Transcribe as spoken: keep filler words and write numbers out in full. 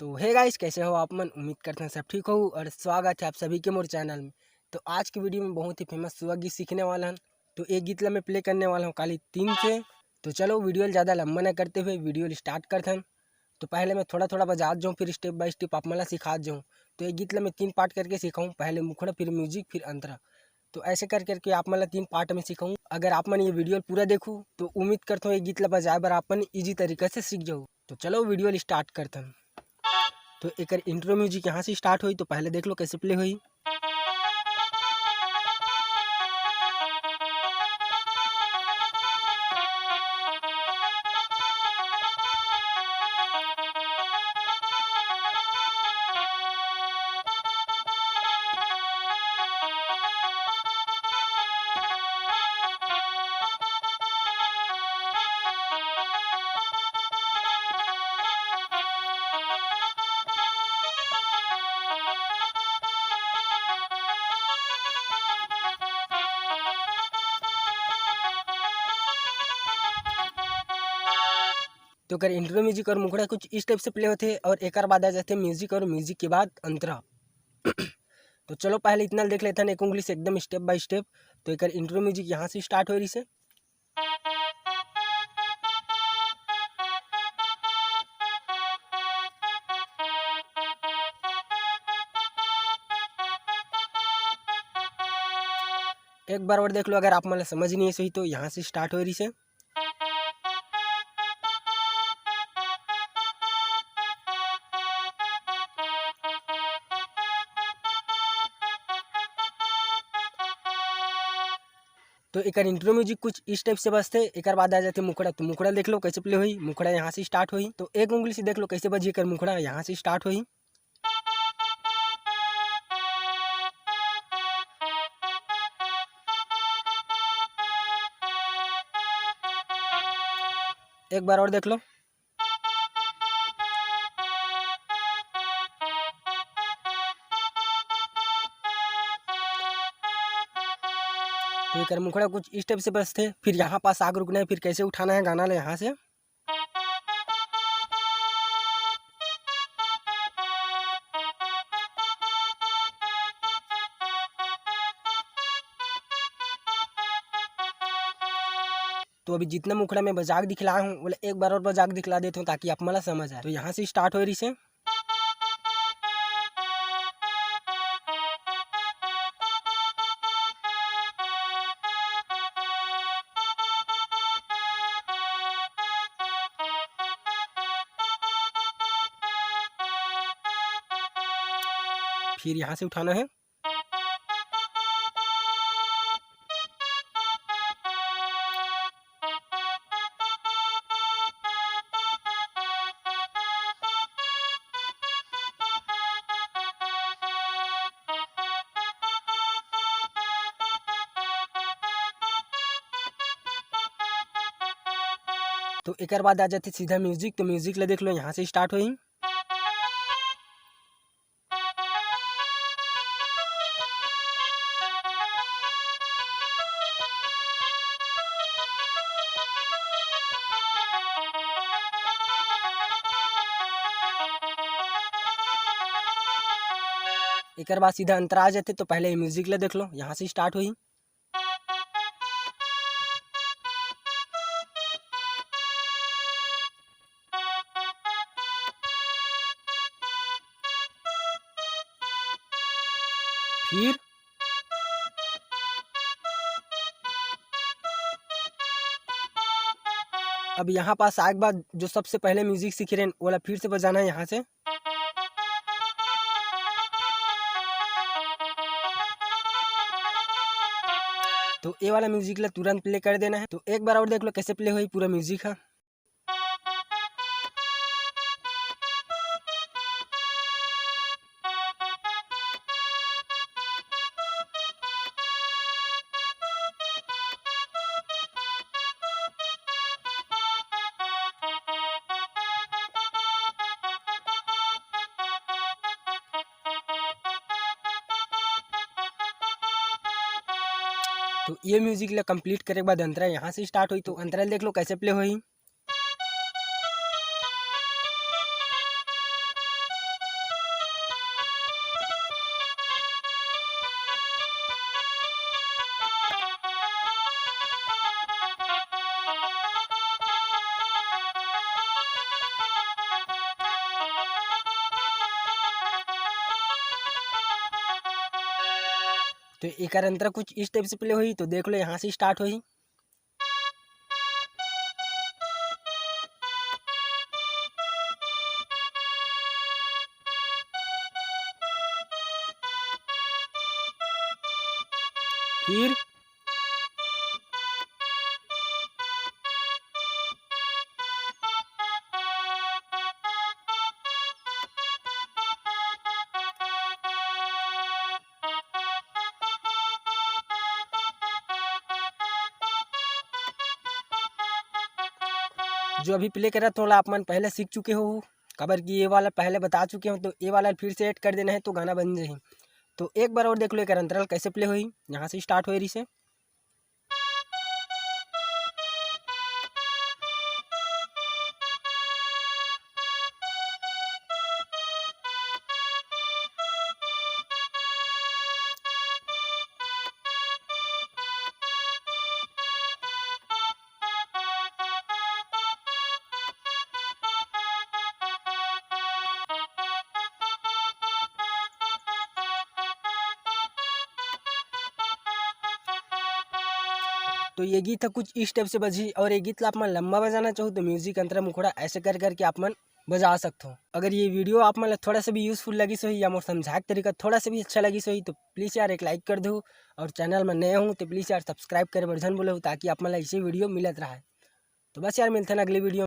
तो hey guys, कैसे हो आप मन? उम्मीद करते हैं सब ठीक हो और स्वागत है आप सभी के मोर चैनल में। तो आज की वीडियो में बहुत ही फेमस सुआ गीत सीखने वाला हन। तो एक गीत ला मैं प्ले करने वाला हूँ काली तीन से। तो चलो, वीडियो ला ज़्यादा लंबा ना करते हुए वीडियो ला स्टार्ट करते हैं। तो पहले मैं थोड़ा थोड़ा बजात जाऊँ, फिर स्टेप बाय स्टेप आप मन ला सिखात जाऊँ। तो एक गीत ला मैं तीन पार्ट करके सिखाऊँ, पहले मुखड़ा, फिर म्यूजिक, फिर अंतरा। तो ऐसे कर करके आप मन ला तीन पार्ट में सिखाऊँ। अगर आप मन ये वीडियो ला पूरा देखू तो उम्मीद करता हूँ ये गीत ला बजाए बर आप मन ईजी तरीका से सीख जाओ। तो चलो, वीडियो ला स्टार्ट करथन। तो एकर इंट्रो म्यूजिक यहाँ से स्टार्ट होई, तो पहले देख लो कैसे प्ले होई। तो एकर इंट्रो म्यूजिक और मुखड़ा कुछ इस टाइप से प्ले होथे और एकर बाद आ जाथे म्यूजिक और म्यूजिक के बाद अंतरा। तो चलो, पहले इतना देख लेथन एक उंगली से एकदम स्टेप बाय स्टेप। तो एकर इंट्रो म्यूजिक यहाँ से स्टार्ट हो रही से। एक बार और देख लो, अगर आप मन ला समझ नहीं सही तो यहाँ से स्टार्ट हो रही से। तो एकर इंट्रो म्यूजिक कुछ इस टाइप से बजथे। एकर बाद आ जाथे मुखड़ा। तो मुखड़ा देख लो कैसे प्ले होई। मुखड़ा यहाँ से स्टार्ट होई। तो एक उंगली से देख लो कैसे बजी एकर मुखड़ा, यहाँ से स्टार्ट होई। एक बार और देख लो। तो एकर मुखड़ा कुछ इस टाइप से बजथे। फिर यहाँ पास आग रुकना है, फिर कैसे उठाना है गाना ले यहाँ से। तो अभी जितना मुखड़ा मैं बजाक दिखलाए हूँ, बोले एक बार और बजाक दिखला देता हूँ ताकि आप मला समझ आए। तो यहाँ से स्टार्ट हो रही से। फिर यहाँ से उठाना है। तो एकर बाद आ जाथे सीधा म्यूजिक। तो म्यूजिक ला देख लो, यहाँ से स्टार्ट होही। एकर बाद सीधा अंतरा आ जाथे। तो पहले म्यूजिक ला देख लो, यहाँ से स्टार्ट होही। फिर अब यहाँ पास आए के बाद जो सबसे पहले म्यूजिक सीखे रहेन, ओला फिर से बजाना है यहाँ से। तो ये वाला म्यूजिक ला तुरंत प्ले कर देना है। तो एक बार और देख लो कैसे प्ले होही पूरा म्यूजिक ह। तो ये म्यूजिक ला कंप्लीट करे के बाद अंतरा यहाँ से स्टार्ट होही। तो अंतरा देख लो कैसे प्ले होही। तो एकर अंतरा कुछ इस टाइप से प्ले होही, तो देख लो, यहाँ से स्टार्ट होही। फिर जो अभी प्ले करत हों, ओला आप मन पहले सीख चुके हो, काबर कि ये वाला पहले बता चुके हों, तो ये वाला फिर से ऐड कर देना है तो गाना बन जाही। तो एक बार और देख लो एकर अंतरा ल कैसे प्ले होही। यहाँ से स्टार्ट होए रहिसे। तो ये गीत ह कुछ इस टाइप से बजही, और ये गीत ला आप मन लंबा बजाना चाहो तो म्यूजिक अंतरा मुखड़ा ऐसे कर करके आप मन बजा सकथो। अगर ये वीडियो आप मन ला थोड़ा सा भी यूजफुल लगिस होही या मोर समझाए के तरीका थोड़ा सा भी अच्छा लगिस होही तो प्लीज यार एक लाइक कर दो, और चैनल में नए हो तो प्लीज यार सब्सक्राइब करे बर झन भूलो, ताकि आप मन ला ऐसे वीडियो मिलत रहे। तो बस यार, मिलथन अगली वीडियो।